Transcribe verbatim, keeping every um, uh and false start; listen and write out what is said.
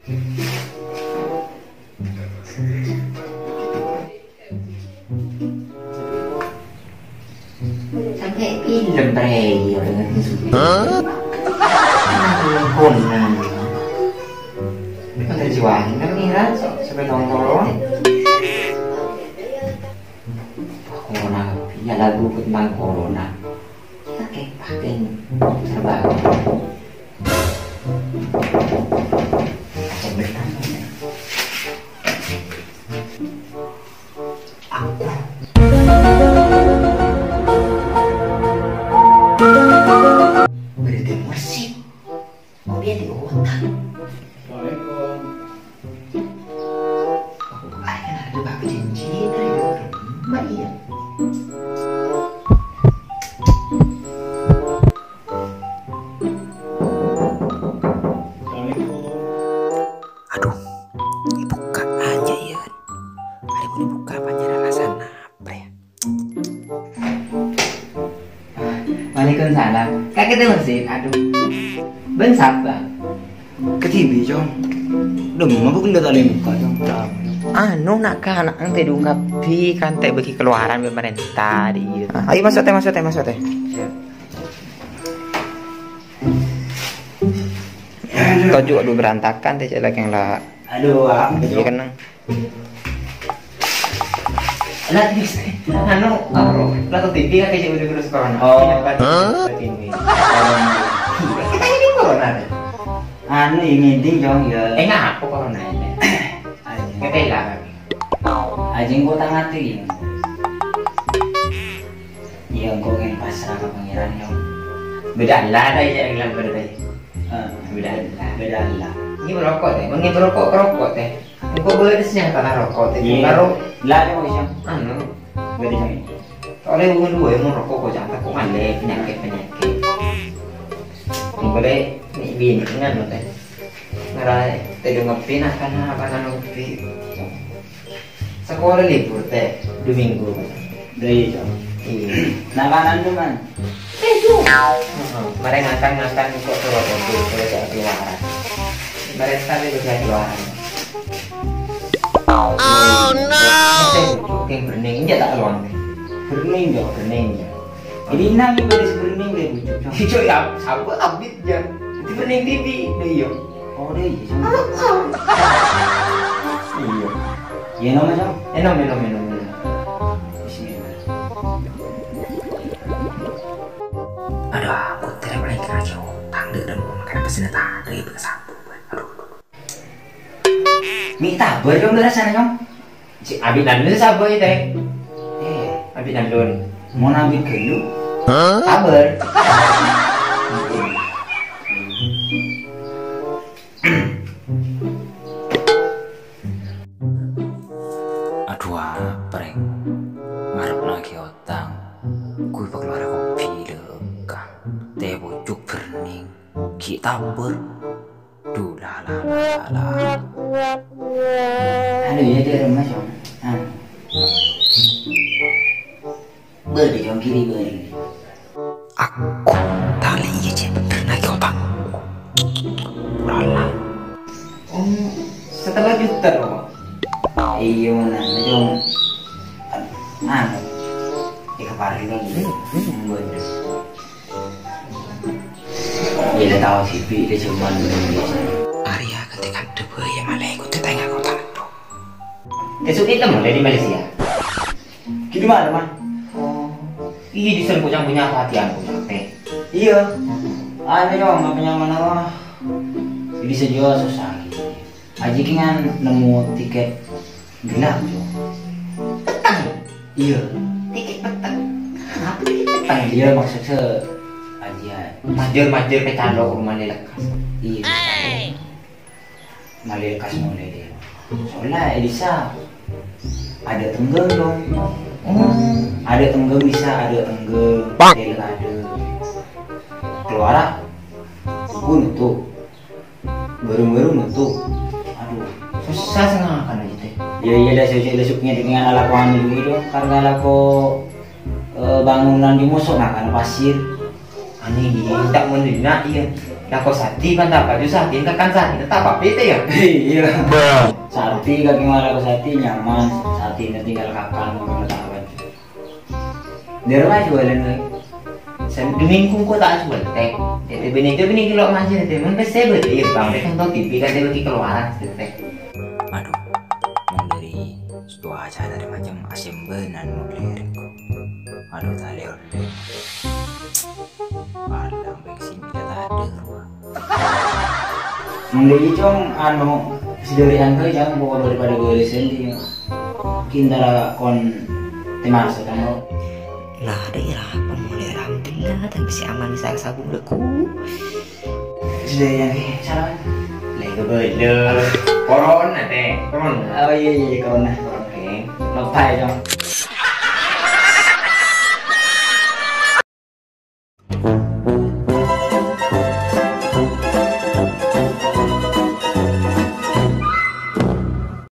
Sampè' film prèyo dengan sudah. Ampun. Kan terjadi kan ngira, so, sampai tongkol. Corona, ya lagu tentang corona. Pakai, pakai serba. Aku. Berarti musik. Kok dia di otak? Assalamualaikum. Aku kan ada bak janji, ayo. Mbak, iya. Assalamualaikum. Aduh, dibuka aja ya. Ada mau dibuka apa, nyari alasan apa ya? Waalaikumsalam. Kakek tuh mesin, aduh. Bân sapa? Ketibi, Cong. Udah mau aku kena tali muka, Cong. Anu, nak ka anak ente dungkap di kan teh bagi keluaran pemerintah di. Ah, ayo masuk teh, masuk teh, masuk teh. Toju' aduh berantakan teh cek lagi yang la. Aduh, ah. Iya kan, Nang? Lah, bis, anu, aro, lah tuh T V kan kayak udah virus corona. Oh. Ini apa? Hah? Ini. Kita ini corona deh. Anu, ini ding, Jong, ya. Eh, ngapa corona ini? Aja. Ketela kan? Aja yang kota mati. Iya, engko' ngen pasrah ka Pangeran, Nyong. Beda Allah ta' iyâ, bilang beda. Heeh. Beda Allah. Beda Allah. Ini merokok teh, mending merokok, merokok teh. Engko' beda sih nyata rokok teh. Iya. Baru lah, Nyong, bisa. Anu. Beda sih. Soalnya wong dua yang merokok kok jangan takut male penyakit-penyakit. Engko' deh, ini bini kan teh. Ngarai teh ngopi, nah, kan apa kan ngopi. Sekolah libur teh, dua minggu. Dua iya, Cong. Iya. Nah, kanan tuh, Man. Teh, tuh. Heeh. Mari ngakan-ngakan kok suruh kopi, suruh jadi waras. Mereka tadi udah jadi waras. Oh, no. Teh, tuh, yang bening, dia tak keluar. Bening, Cong, bening, Cong. Jadi, nang ibadah sebening deh, bujuk, Cong. Iya, Cong, ya, sabar, abit, ya. Jadi bening, Bibi, deh, iya. Oh, deh, iya, Cong. Iya. Iya, nom, Cong. Enom, enom, enom, enom. Bismillah. Aduh, aku tidak boleh kena jauh. Tangga dan mau makan apa sih, tangga, ibu, sabar. Aduh. Mi' tabâr, Cong, dâ' rassana, Cong. Cè', abit nandun sapa, yâ, Tè? Eh, abit nandun. Mon abit ghâllu? Hah? Tabâr. Adhu, apa, rèng? Ngarep naghi otang. Gue pakeluar kopi, lho, kan. Tè pucuk bening. Ghi' tabâr. Duh, la, la, la, la. Anu, yâ, dâ' remma, Cong. Anu. Bâdâ, Cong, kiri bâdâ. Aku ta' lè iyâ, cè' bhender naghi otang. Purala. Oh, setengah juta, Cong. Iyâ, mana, Cong. Anu. Iyâ, kaparlo, Cong. Bâdâ. Iyâ, la tao sè bi' dâ' jhâman Indonesia. Arèya kadhi-kadhi bhâi malè ikut tetangga kota. Esok kita mulai di Malaysia. Gitu mana, Man? Oh. Iyâ, di sana punya punya perhatian, punya teh. Iyâ. Anu, Cong, apa nyaman apa? Jadi sejua susah gitu. Aji ki ngan nemmo tiket gelap, Cong. Petang? Iyâ. Tiket petang? Apa tiket petang? Iyâ, maksud sè, aji, ya. Majâr-majâr kecalok rumah ni lekas. Iyâ. Malè lekas molè dâ'. Soalnya Elisa adâ' tengghâl, Cong. Oh. Adâ' tengghâl bisa, adâ' tengghâl. Pak. Adâ'. Keluar, ah. Gue nutup. Baru-baru metu. Aduh, susah sih ngakan aja teh. Ya iyalah, sejak lesuknya dengan ala kuan dulu itu, karena ala ko, eh, bangunan di musuh ngakan pasir. Aneh, dia tidak mendenak, iya. Tako Sati kan tak baju Sati, tekan Sati tetap apa itu ya? Iya. Sati kaki malah ke Sati nyaman, Sati tinggal kakan, ngono tak apa. Di rumah jualan lagi. Sen demi kungku tak jual teh. Jadi bini aja bini kilo masih teh, men pese berarti ya bang, kan tau T V kan dia bagi keluaran gitu teh. Aduh, mau dari setua aja dari macam asembenan mau dari. Aduh, tak ada order. Padang bensin kita tak ada, Ruh. Mending, Cong, anu, sedari angka, Cong, pokok daripada gue resen, Cong. Kintara kon temasa, Cong. Lah, ada ya lah, pemulai alhamdulillah, tapi si aman bisa sabung leku. Sedari angka, salam. Lego belo. Corona, teh. Corona. Oh, iya, iya, corona. Oke. Lupa ya, Cong.